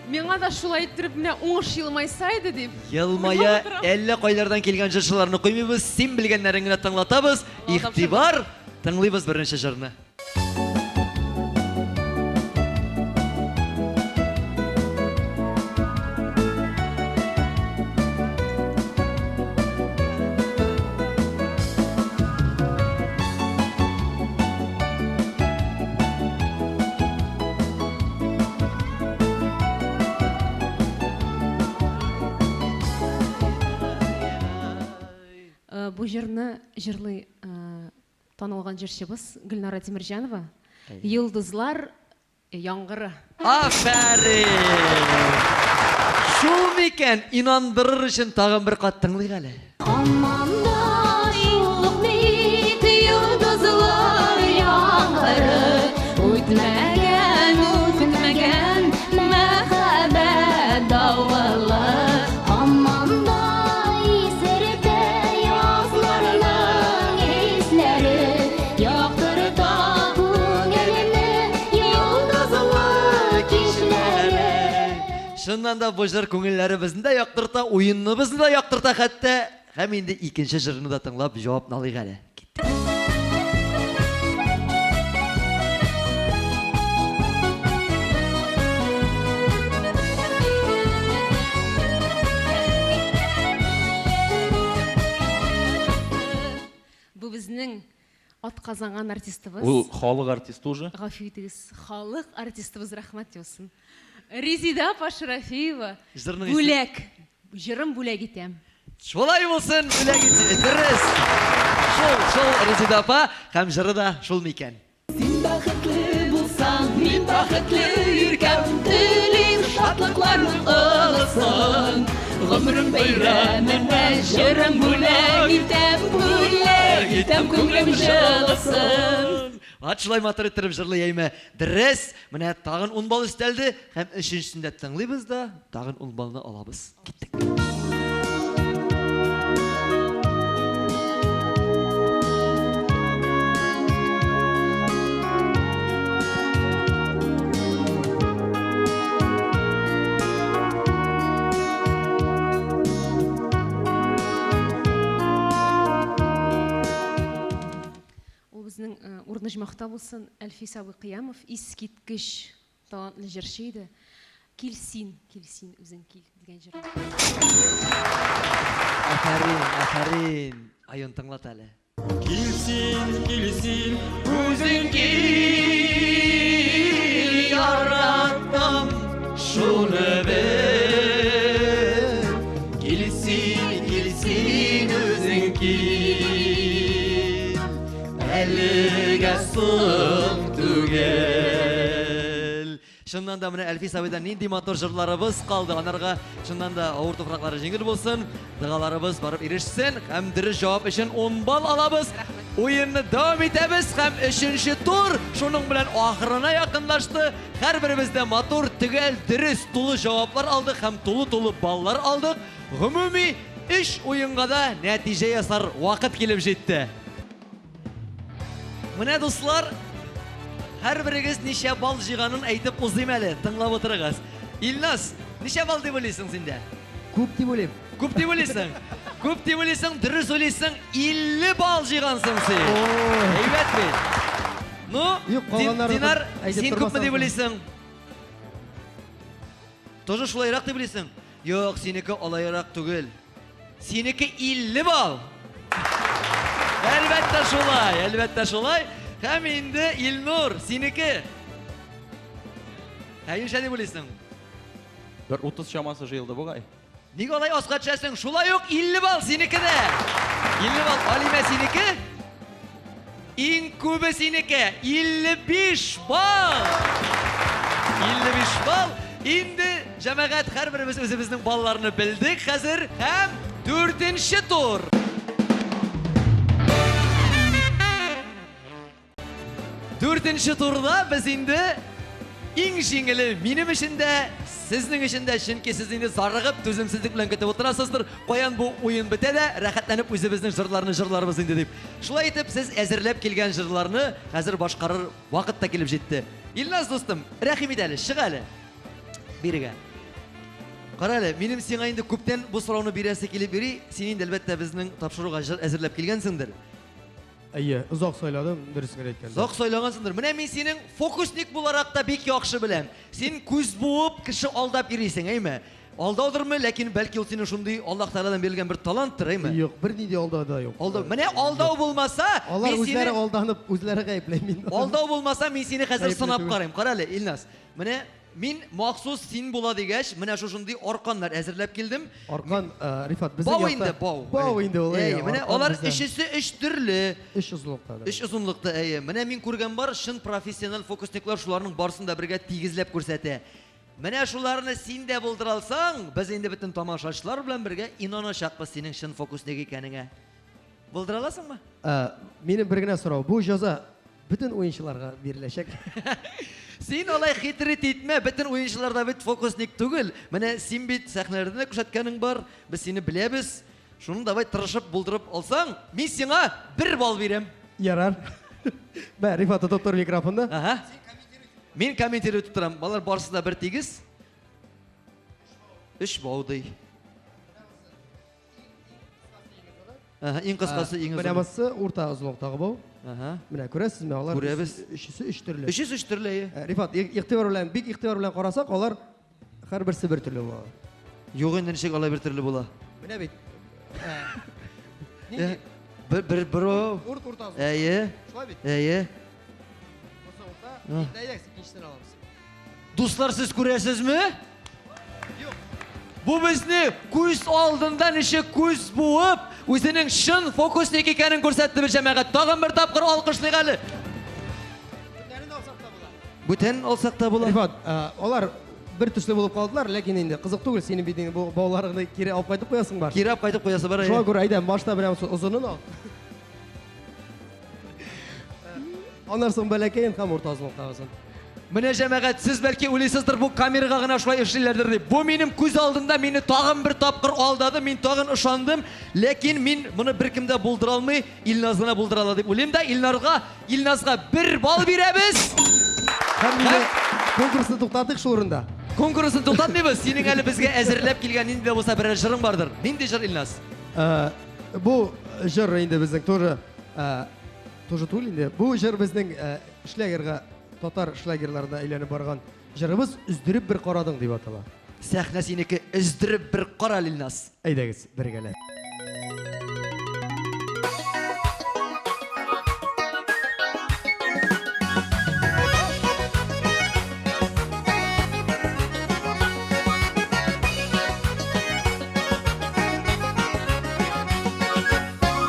Миңа да шулай иттереп менә уңыш елмайса иде дип. Елмая, әллә кайлардан килгән җырчыларны куймыйбыз, син белгәннәрен генә тыңлатабыз. Игътибар, тыңлыйбыз беренче җырны. Э, бу җырны җырлый э, танылган җырчыбыз Гөлнара Тимерҗанова. Йолдызлар яңгыры. Афәрин! Шул микән? Инандырыр өчен тагын бер кат тыңлыйк әле. Һаман да шул ук бит йолдызлар яңгыры. Үтмәгән, үтмәгән мәхәббәт давылы. Һаман да исертә язларның исләре. Яктырта күңелне йолдызлы кичләре. Чыннан да бу җыр күңелләребезне дә яктырта, уеныбызны да яктырта хәтта. Һәм инде икенче җырны да тыңлап җавапны алыйк әле. Киттек. Бу безнең Атказанган артистыбыз. Ул халык артисты уже. Гафу итегез, халык артистыбыз рәхмәт яусын. Резида апа Шарафиева. Җырның исеме? Бүләк. Җырым бүләк итәм. Шулай булсын, бүләк ит. Дөрес. Шул, шул Резида апа һәм җыры да шул микән? Син бәхетле булсаң, мин бәхетле, иркәм. Телим шатлыкларның олысын. Гомерем бәйрәмеңә. җырым бүләк итәм, бүләк итәм күңлем җылысын. Ат шулай матур иттереп җырлый әйме. Дөрес, менә тагын ун балл өстәлде һәм өченчесен дә тыңлыйбыз да, тагын ун баллны алабыз. Киттек. Ул безнең э, урыны җмахта булсын, Әлфис абый Кыямов искиткеч талантлы җырчы иде. Кил син, кил син, үзең кил дигән җыр. Афәрин, афәрин. Айон тыңлат әле. Кил син, кил син, үзең кил, яраттым шуны бел. Кил син, кил син, үзең кил. Әлегә соң түгел. Чыннан да менә Әлфис абыйдан нинди матур җырларыбыз калды. Анарга чыннан да авыр туфраклары җиңел булсын, догаларыбыз барып ирешсен һәм дөрес җавап өчен 10 балл алабыз. Уенны дәвам итәбез һәм өченче тур шуның белән ахырына якынлашты. Һәрберебез дә матур, төгәл, дөрес, тулы җаваплар алдык һәм тулы-тулы баллар алдык. Гомуми өч уенга да нәтиҗә ясар вакыт килеп җитте. Менә, дуслар, һәрберегез ничә балл җыйганын әйтеп узыйм әле, тыңлап утырыгыз. Илназ, ничә балл дип уйлыйсың син дә? Күп дип уйлыйм. Күп дип уйлыйсың? Күп дип уйлыйсың, дөрес уйлыйсың, 50 балл җыйгансың син. Әйбәт бит. Ну, Юк, калганнары Динар, әйтеп син күпме дип тормасаң. уйлыйсың? Тоже шулайрак дип уйлыйсың? Юк, синеке алайрак түгел. Синеке 50 балл. Әлбәттә шулай, әлбәттә шулай. Һәм инде Илнур, синеке. Ә ничә дип уйлыйсың? Бер 30 чамасы җыелды бугай. Ник алай аска төшәсең? Шулай ук 50 балл синеке дә. 50 балл. Алимә синеке? Иң күбе синеке. 55 балл. 55 балл. Инде җәмәгать һәрберебез үзебезнең балларны белдек хәзер һәм дүртенче тур. Дүртенче турда без инде иң җиңеле минем өчен дә, сезнең өчен дә, чөнки сез инде зарыгып, түземсезлек белән көтеп утырасыздыр. Каян бу уен бетә дә, рәхәтләнеп үзебезнең җырларны җырларбыз инде дип. Шулай итеп, сез әзерләп килгән җырларны хәзер башкарыр вакыт та килеп җитте. Илназ дустым, рәхим ит әле, чык әле. Бирегә. Кара әле, минем сиңа инде күптән бу сорауны бирәсе килеп йөри. Син инде әлбәттә безнең тапшыруга җыр әзерләп килгәнсеңдер. Әйе, озак сайладым, дөресен генә әйткәндә. Озак сайлагансыңдыр. Менә мин синең фокусник буларак та бик яхшы беләм. Син күз буып, кеше алдап йөрисең, әйме? Алдаудырмы, ләкин бәлки ул синең шундый Аллаһ Тәгаләдән бирелгән бер таланттыр, әйме? Юк, бернинди алдау да юк. Алдау. Менә алдау булмаса, Алар мин үзләре сине алданып, үзләре гаепле мин. Алдау булмаса, мин сине хәзер Гаепле сынап түгел. карыйм. Кара әле, Илназ. Менә мин махсус син була дигәч, менә шушындый арканнар әзерләп килдем. Аркан, э, Рифат, безнең Бау якта- инде, бау. Бау инде ул, Әй, әйе, менә аркан алар бездә. өчесе өч төрле. Өч озынлыкта. да. Өч озынлыкта, әйе. Менә мин күргән бар, чын профессиональ фокусниклар шуларның барысын да бергә тигезләп күрсәтә. Менә шуларны син дә булдыра алсаң, без инде бөтен тамашачылар белән бергә инаначакбыз синең чын фокусник икәнеңә. Булдыра аласыңмы? Ә, минем бер генә сорау. Бу җәза бөтен уенчыларга биреләчәк. Син алай хитрит итмә, бөтен уенчылар да бит фокусник түгел. Менә син бит сәхнәләрдә дә күрсәткәнең бар, без сине беләбез. Шуны давай тырышып булдырып алсаң, мин сиңа бер балл бирәм. Ярар. Бә, Рифат, тотып тор микрофонны. Ага. Мин комментировать торам. Алар барысы да бер тигез. Өч бау ди. Ага, иң кыскасы, иң Менә озыны. монысы урта озынлыктагы бау. Ага. Менә күрәсезме, алар Күрәбез. Өчесе өч төрле. Өчесе өч төрле, әйе. Э, Рифат, игътибар белән, бик игътибар белән карасак, алар һәрберсе бер төрле була. Юк инде ничек алай бер төрле була? Менә бит. Э, Бер бер бер Урт урта озынлык. Әйе. Шулай бит? Әйе. Монысы урта, инде әйдәгез, икенчесен алабыз. Дуслар, сез күрәсезме? Бу безне күз алдында ничек күз буып, үзенең чын фокусник икәнен күрсәтте бер җәмәгать. Тагын бер тапкыр алкышлыйк әле. Бүтәнен алсак та була. Бүтәнен алсак та була. Рифат, э, алар бер төсле булып калдылар, ләкин инде кызык түгел, синең бит инде бу бауларыңны кире алып кайтып куясың бар. Кире алып кайтып куясы бар. Шуңа күрә әйдә, башта менә озынын ал. Аннан соң бәләкәен һәм урта озынлыктагысын. Менә җәмәгать, сез бәлки уйлыйсыздыр, бу камерага гына шулай эшлиләрдер дип. Бу минем күз алдында мине тагын бер тапкыр алдады, мин тагын ышандым. Ләкин мин моны беркем дә булдыра алмый, Илназ гына булдыра ала дип уйлыйм да, Илнарга, Илназга бер балл бирәбез. Һәм мине конкурсны туктатыйк шул урында. Конкурсны туктатмыйбыз. Синең әле безгә әзерләп килгән нинди дә булса берәр җырың бардыр. Нинди җыр, Илназ? Э, бу җыр инде безнең тоже э, тоже түгел инде. Бу җыр безнең э, шлягерга татар шлягерларына әйләнеп барган җырыбыз Өздереп бер карадың дип атала. Сәхнә синеке, өздереп бер кара, Илназ. Әйдәгез, бергәләп.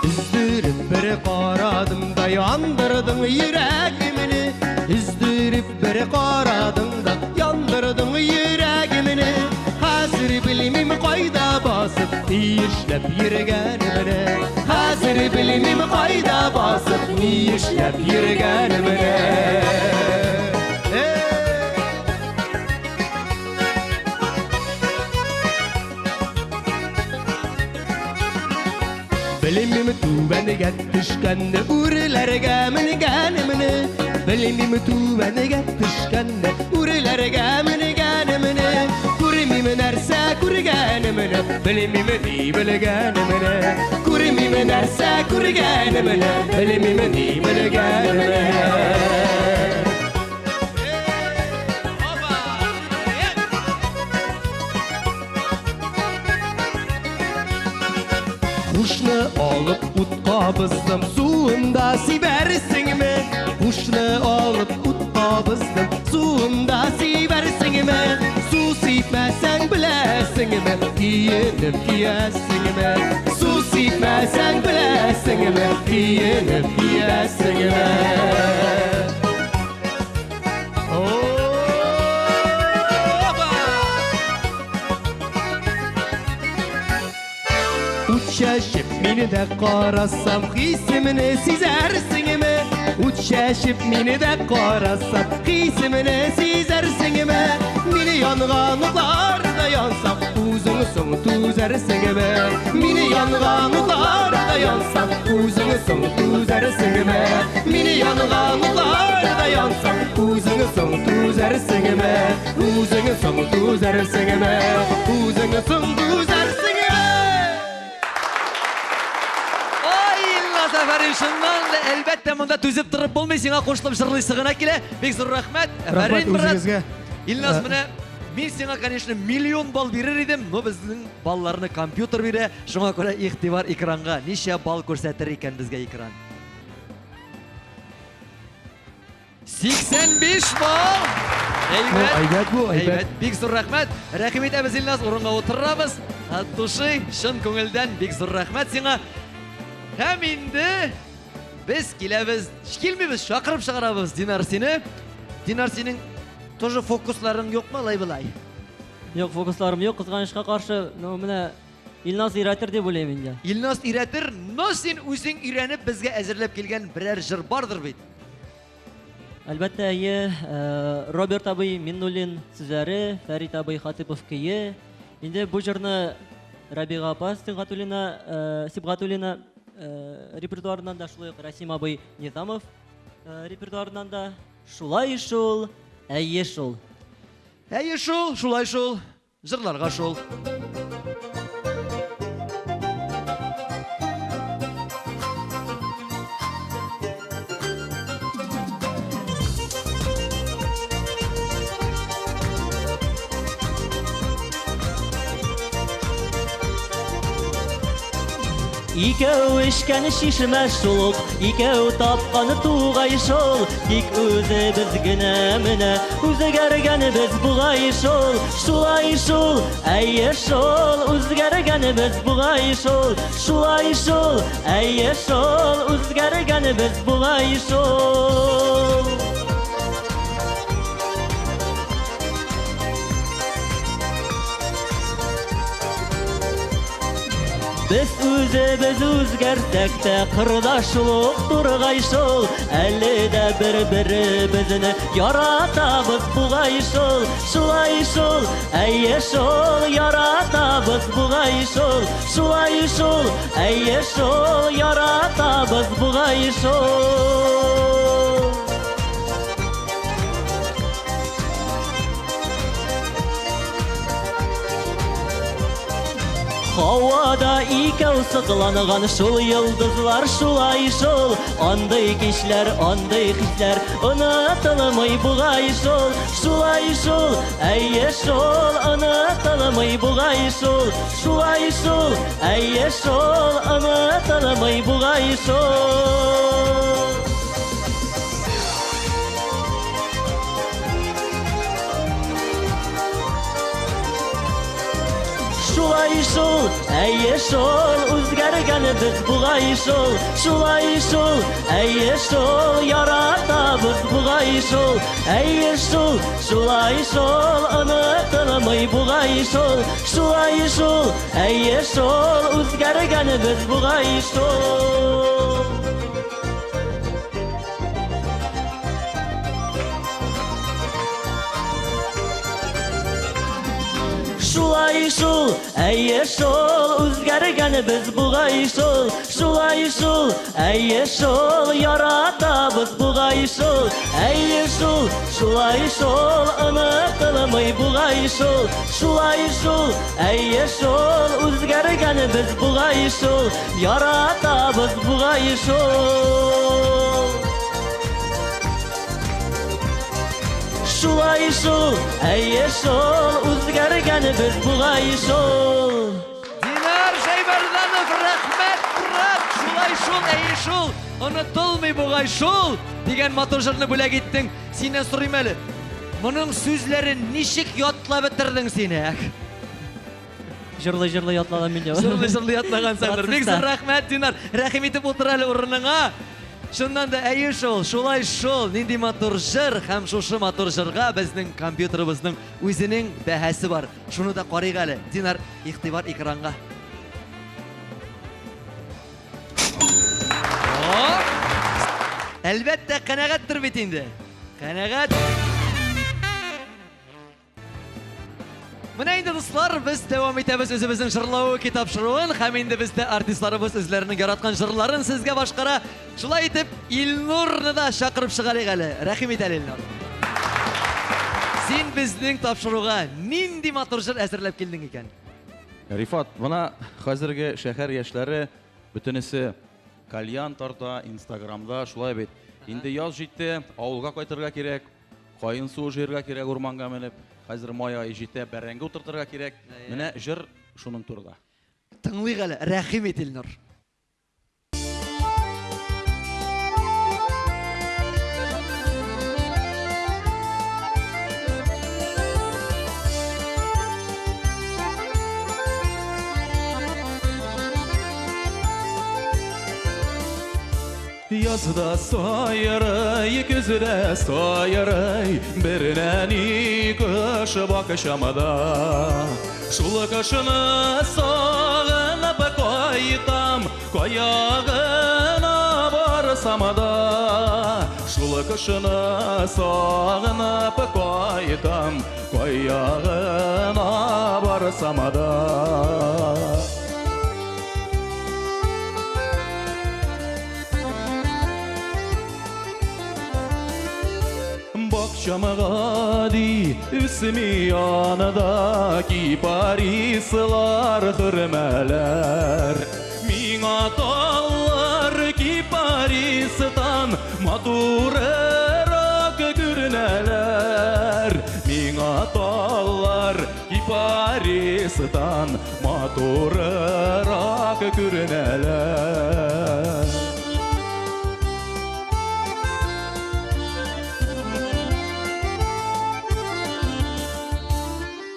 Өздереп бер карадым да яндырдың йөрәгемне. Өздереп бер карадың да яндырдың йөрәгемне. Хәзер белмим кайда басып, ни эшләп йөргәнемне. Хәзер белмим кайда басып, ни эшләп йөргәнемне. Белмим түбәнгә төшкәнне, үрләргә менгәнемне. Белмим түбәнгә төшкәнне, үрләргә менгәнемне. Күрмим нәрсә күргәнемне, белмим ни белгәнемне. Күрмим нәрсә күргәнемне, белмим ни белгәнемне. Хушны алып ут кабыздым, суында сибәрсеңме? Хушны алып ут кабыздым, суында сибәрсеңме? Су сипмәсәң беләсеңме, киенеп киясеңме? Су сипмәсәң беләсеңме, киенеп киясеңме? Ут чәчеп мине дә карасам, хисемне сизәрсеңме? Ут чәчеп мине дә карасам, хисемне сизәрсеңме? Мине янган утларда янсам, үзең соң түзәрсеңме? Мине янган утларда янсам, үзең соң түзәрсеңме? Мине янган утларда янсам, үзең соң түзәрсеңме? Үзең соң түзәрсеңме? Үзең соң түзәрсеңме? Ай, Илназ, афәрин, чыннан да, әлбәттә, монда түзеп торып булмый, сиңа кушылып җырлыйсы гына килә. Бик зур рәхмәт. Рәхмәт Афәрин, брат. үзегезгә. Илназ, менә мин сиңа, конечно, миллион балл бирер идем, но безнең балларны компьютер бирә, шуңа күрә игътибар экранга. Ничә балл күрсәтер икән безгә экран? 85 балл! Әйбәт. Әйбәт бу, әйбәт. Бик зур рәхмәт. Рәхим итәбез, Илназ, урынга утырабыз. От души, чын күңелдән бик зур рәхмәт сиңа. Һәм инде без киләбез, килмибез, чакырып чыгарабыз Динар сине. Динар, синең тоже фокусларың юкмы алай былай? Юк, фокусларым юк, кызганычка каршы. Ну, менә Илназ өйрәтер дип уйлыйм инде. Илназ өйрәтер, но син үзең өйрәнеп безгә әзерләп килгән берәр җыр бардыр бит? Әлбәттә, әйе. Э, Роберт абый Миннуллин сүзләре, Фәрит абый Хатыпов көе. Инде бу җырны Рабига апа Сибгатуллина, э, Сибгатуллина э, репертуарыннан да шулай ук Расим абый Низамов репертуарыннан да шулай шул, әйе шул. Әйе шул, шулай шул. Җырларга шул. Икәү эчкән чишмә шул ук, икәү тапкан тугай шул, тик үзебез генә менә үзгәргәнебез бугай шул, шулай шул, әйе шул, үзгәргәнебез бугай шул, шулай шул, әйе шул, үзгәргәнебез бугай шул. Без үзебез үзгәрсәк тә, кырда шул ук тургай шул. Әле дә бер-беребезне яратабыз бугай шул. Шулай шул, әйе шул, яратабыз бугай шул. Шулай шул, әйе шул, яратабыз бугай шул. Һавада икәү сыкланган шул йолдызлар шулай шул. Андый кичләр, андый хисләр онытылмый бугай шул. Шулай шул, әйе шул, онытылмый бугай шул. Шулай шул, әйе шул, онытылмый бугай шул. Шулай шул, әйе шул, үзгәргәнебез бугай шул. Шулай шул, әйе шул, яратабыз бугай шул. Әйе шул, шулай шул, онытылмый бугай шул. Шулай шул, әйе шул, үзгәргәнебез бугай шул. Шулай шул, әйе шул, үзгәргәнебез бугай шул. Шулай шул, әйе шул, яратабыз бугай шул. Әйе шул, шулай шул, онытылмый бугай шул. Шулай шул, әйе шул, үзгәргәнебез бугай шул. Яратабыз бугай шул. Шулай шул, әйе шул, үзгәргәнебез бугай шул. Динар Шәймәрданов, рәхмәт, брат! Шулай шул, әйе шул, онытылмый бугай шул дигән матур җырны бүләк иттең. Синнән сорыйм әле, моның сүзләрен ничек ятлап бетердең син, ә? Җырлый-җырлый ятладым мин. Җырлый-җырлый ятлагансыңдыр. Бик зур рәхмәт, Динар. Рәхим итеп утыр әле урыныңа. Чыннан да, әйе шул, шулай шул. Нинди матур җыр һәм шушы матур җырга безнең компьютерыбызның үзенең бәһасе бар. Шуны да карыйк әле. Динар, игътибар экранга. Әлбәттә, канәгатьтер бит инде. Канәгать. Менә инде, дуслар, без дәвам итәбез үзебезнең җырлау тапшыруын һәм инде бездә артистларыбыз үзләренең яраткан җырларын сезгә башкара. Шулай итеп, Илнурны да чакырып чыгарыйк әле. Рәхим ит әле, Илнур. Син безнең тапшыруга нинди матур җыр әзерләп килдең икән? Рифат, менә хәзерге шәһәр яшьләре бөтенесе кальян тарта, Инстаграмда, шулай бит. Инде яз җитте, авылга кайтырга кирәк. Каен суы җыярга кирәк урманга менеп. Хәзер май ае җитә, бәрәңге утыртырга кирәк. Менә җыр шуның турыда. Тыңлыйк әле, рәхим ит, Илнур. Язда сайрый, көздә сайрый, Бернәни кош бакчамда. Шул кошны сагынып кайтам, Кая гына барсам да. Шул кошны сагынып кайтам, Кая гына барсам да. Бакчам гади, үсми янында кипарислар, хөрмәләр. Миңа таллар кипаристан матуррак күренәләр. Миңа таллар кипаристан матуррак күренәләр.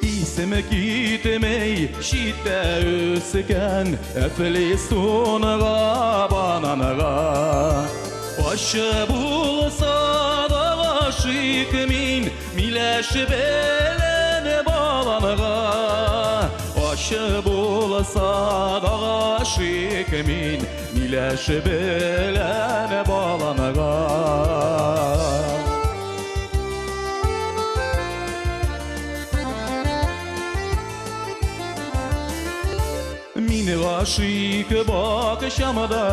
Исем китмей читтә үскән әфлисунга, бананга. Ачы булса да гашыйк мин миләш белән баланга. Ачы булса да гашыйк мин Миләш белән баланга. Мин гашыйк бакчамда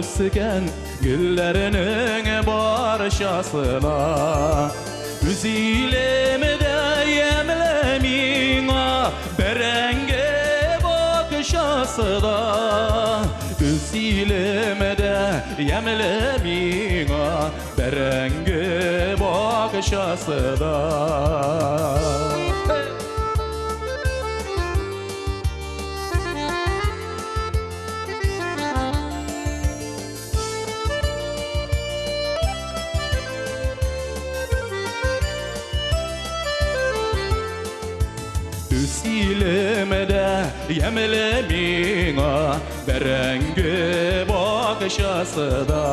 үскән Гөлләрнең барчасына. Үз илемдә ямьле миңа Бәрәңге бакчасы да. Үз илемдә ямьле миңа Бәрәңге бакчасы да. Үз илемдә ямьле миңа Бәрәңге бакчасы да.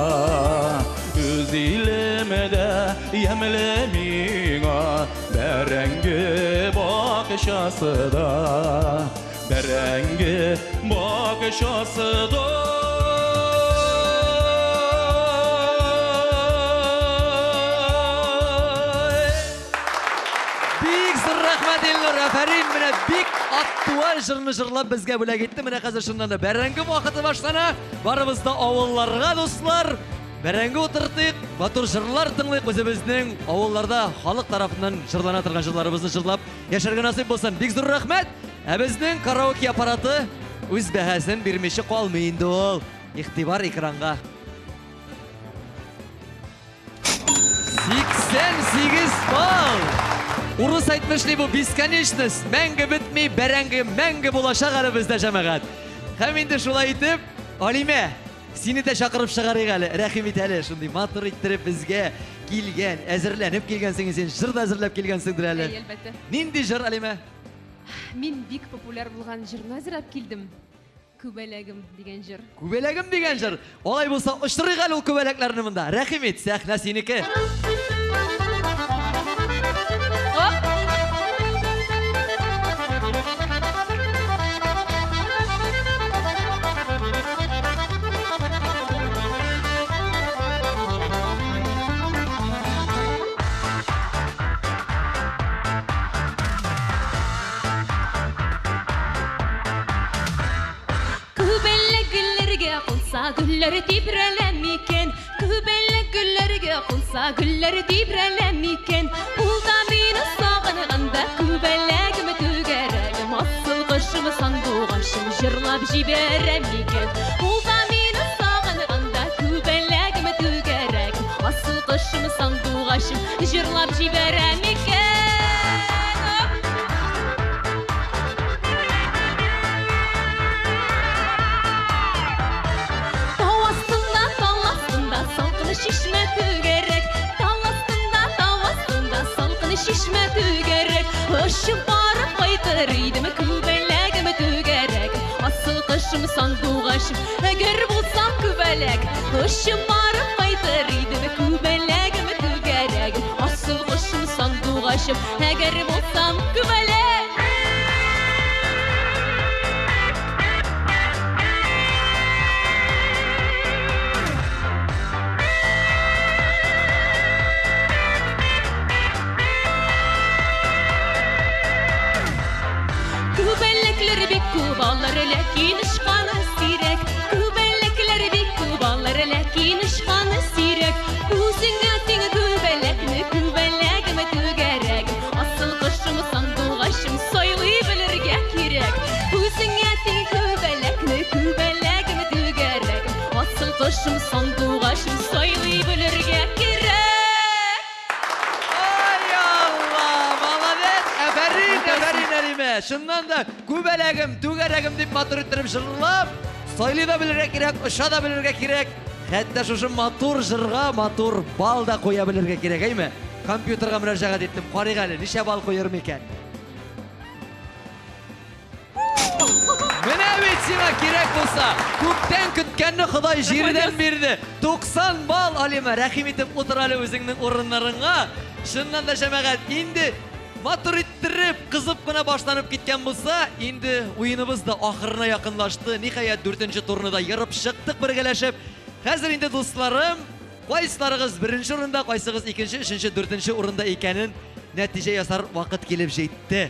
Үз илемдә ямьле миңа Бәрәңге бакчасы да. Бәрәңге бакчасы да. Бик зур рәхмәт, Илнур. Афәрин, менә бик актуаль җырны җырлап безгә бүләк итте. Менә хәзер чыннан да бәрәңге вакыты башлана. Барыбыз да авылларга, дуслар. Бәрәңге утыртыйк, матур җырлар тыңлыйк, үзебезнең авылларда халык тарафыннан җырлана торган җырларыбызны җырлап яшәргә насыйп булсын. Бик зур рәхмәт. Ә безнең караоке аппараты үз бәһасен бирмичә калмый инде ул. Игътибар экранга. 88 балл! Урыс әйтмешли бу бесконечность, мәңге бетми, бәрәңге мәңге булачак әле бездә җәмәгать. Һәм инде шулай итеп, Алимә, сине дә чакырып чыгарыйк әле, рәхим ит әле, шундый матур иттереп безгә килгән, әзерләнеп килгәнсең син, җыр да әзерләп килгәнсеңдер әле. Әй, әлбәттә. Нинди җыр, Алимә? Мин бик популяр булган җырны әзерләп килдем. Күбәләгем дигән җыр. Күбәләгем дигән җыр. Алай булса, очырыйк әле ул күбәләкләрне монда. Рәхим ит, сәхнә синеке. Күбәләк гөлләргә кунса, гөлләр тибрәлә микән? Күбәләк гөлләргә кунса, гөлләр тибрәлә микән? Ул да мине сагынганда, күбәләгем түгәрәгем, асыл кошым, сандугачым җырлап җибәрә микән? Ул да мине сагынганда, күбәләгем түгәрәгем, асыл кошым, сандугачым җырлап җибәрә микән? Тау астында, тал астында салкын чишмә түгәрәк. Тал астында, тау астында салкын чишмә түгәрәк. Очып барып кайтыр идем күбәләгем түгәрәк. Асыл кошым, сандугачым, әгәр булсам күбәләк. Очып барып кайтыр идем күбәләгем түгәрәк. Асыл кошым, сандугачым, әгәр булсам күбәләк. Күбәләкләр бик күп алар, ләкин очканы сирәк. Күбәләкләр бик күп алар, ләкин очканы сирәк. Үзеңә тиң күбәләкне, күбәләгем түгәрәк. Асыл кошым, сандугачым, сайлый белергә кирәк. Үзеңә тиң күбәләкне, күбәләгем түгәрәк. Асыл кошым, сандугачым, сайлый белергә кирәк. Ай Алла, молодец! Афәрин, афәрин, Әлимә! Чыннан да күбәләгем, түгәрәгем дип матур иттереп җырлап, сайлый да белергә кирәк, оча да белергә кирәк. Хәтта шушы матур җырга матур бал да куя белергә кирәк, әйме? Компьютерга мөрәҗәгать иттем. Карыйк әле, ничә балл куер микән? Менә бит сиңа кирәк булса, күптән көткәнне Ходай җирдән бирде. 90 балл, Алима, рәхим итеп утыр әле үзеңнең урыннарыңа. Чыннан да, җәмәгать, инде Матур иттереп, кызып кына башланып киткән булса, инде уеныбыз да ахырына якынлашты. Ниһаять, дүртенче турны да ерып чыктык бергәләшеп. Хәзер инде, дусларым, кайсыларыгыз беренче урында, кайсыгыз икенче, өченче, дүртенче урында икәнен нәтиҗә ясар вакыт килеп җитте.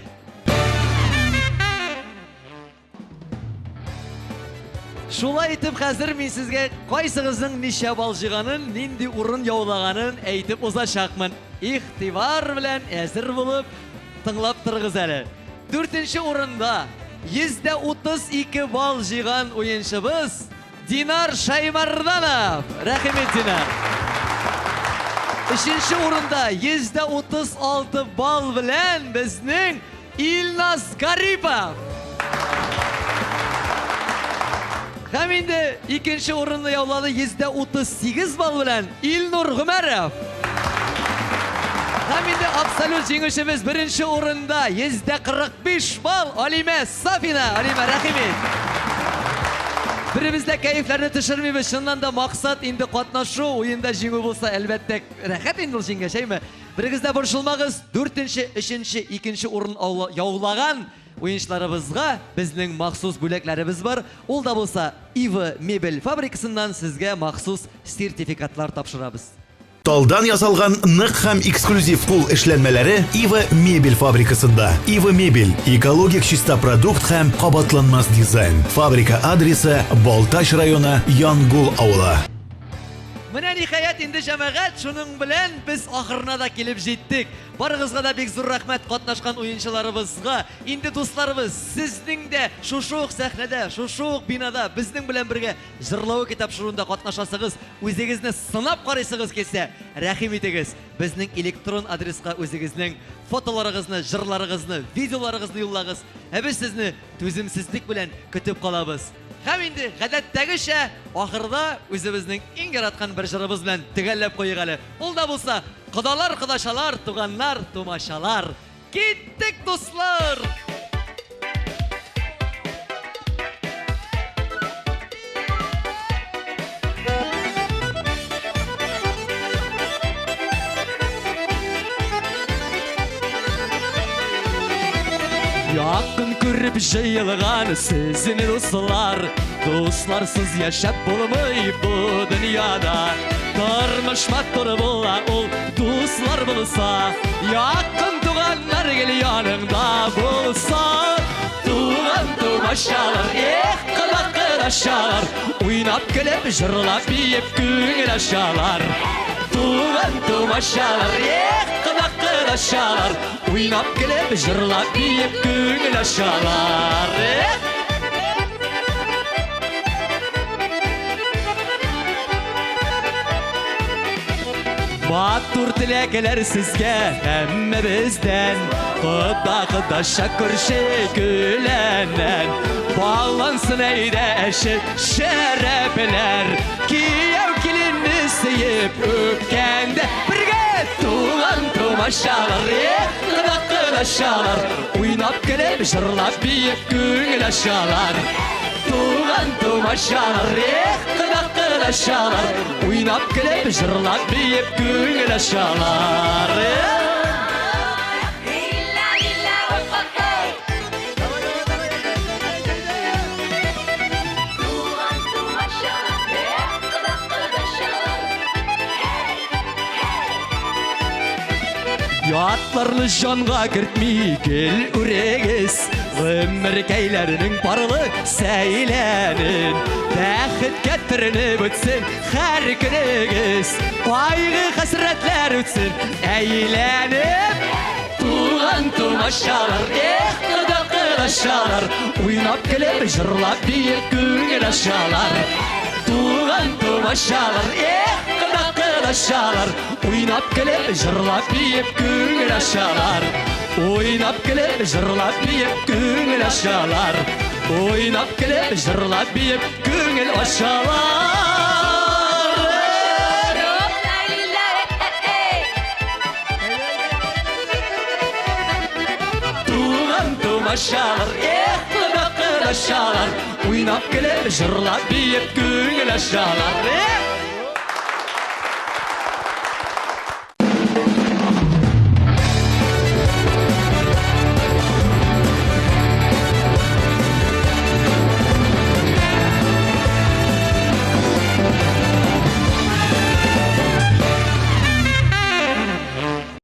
Шулай итеп, хәзер мин сезгә кайсыгызның ничә балл җыйганын, нинди урын яулаганын әйтеп узачакмын. Игътибар белән әзер булып, тыңлап торыгыз әле. Дүртенче урында 132 балл җыйган уенчыбыз Динар Шаймарданов. Рәхим ит, Динар. Өченче урында 136 балл белән безнең Илназ Гарипов. Һәм инде икенче урынны яулады 138 балл белән Илнур Гомәров. Һәм инде абсолют җиңүчебез беренче урында 145 балл Алимә Сафина. Алимә, рәхим ит. Беребез дә кәефләрне төшермибез. Чыннан да максат инде катнашу, уенда җиңү булса, әлбәттә, рәхәт инде ул җиңгәч, әйме? Берегез дә борчылмагыз, дүртенче, өченче, икенче урын яулаган уенчыларыбызга безнең махсус бүләкләребез бар. Ул да булса Ива мебель фабрикасыннан сезгә махсус сертификатлар тапшырабыз. Талдан ясалган нык һәм эксклюзив кул эшләнмәләре Ива мебель фабрикасында. Ива мебель экологик чиста продукт һәм кабатланмас дизайн. Фабрика адресы Балтач районы Янгул авылы. Менә ниһаять инде җәмәгать, шуның белән без ахырына да килеп җиттек. Барыгызга да бик зур рәхмәт катнашкан уенчыларыбызга. Инде дусларыбыз, сезнең дә шушы ук сәхнәдә, шушы ук бинада безнең белән бергә Җырлавыки тапшыруында катнашасыгыз, үзегезне сынап карыйсыгыз килсә, рәхим итегез, безнең электрон адреска үзегезнең фотоларыгызны, җырларыгызны, видеоларыгызны юллагыз, ә без сезне түземсезлек белән көтеп калабыз. Һәм инде гадәттәгечә, ахырда үзебезнең иң яраткан бер җырыбыз белән төгәлләп куйыйк әле. Ул да булса, Кодалар, кодачалар, туганнар, тумачалар. Киттек, дуслар! Якын күреп җыелган сезне дуслар, Дусларсыз яшәп булмый бу дөньяда. Тормыш матур була ул дуслар булса, Якын туганнар гел яныңда булса. Туган тумачалар, эх, кабак кырашалар, Уйнап көлеп, җырлап биеп күңел ачалар. Туган тумачалар, эх, кабак кырашалар, Уйнап көлеп, җырлап биеп күңел ачалар. Эх! Матур теләкләр сезгә һәммәбездән, Кода кодача күрше күләннән. Баллансын әйдә әче шәрәпләр, Кияү киленне сөеп үпкәндә бергә туган тумачалар, эх, кода кодачалар, Уйнап көлеп, җырлап биеп күңел ачалар. Туган тумачалар, эх, кода кодачалар, Уйнап көлеп, җырлап биеп күңел ачалар. Эх! Ятларны җанга кертми гел үрегез, Гомеркәйләрнең парлы сәйләнен. Бәхеткә төренеп үтсен һәр көнегез, Кайгы хәсрәтләр үтсен әйләнеп. Туган тумачалар, эх, кода кодачалар, Уйнап көлеп, җырлап биеп күңел ачалар. Туган тумачалар, эх, кода кодачалар, Уйнап көлеп, җырлап биеп күңел ачалар. Уйнап көлеп, җырлап биеп күңел ачалар. Уйнап көлеп, җырлап биеп күңел ачалар. Туган тумачалар, эх, кода кодачалар, Уйнап көлеп, җырлап биеп күңел ачалар. Эх!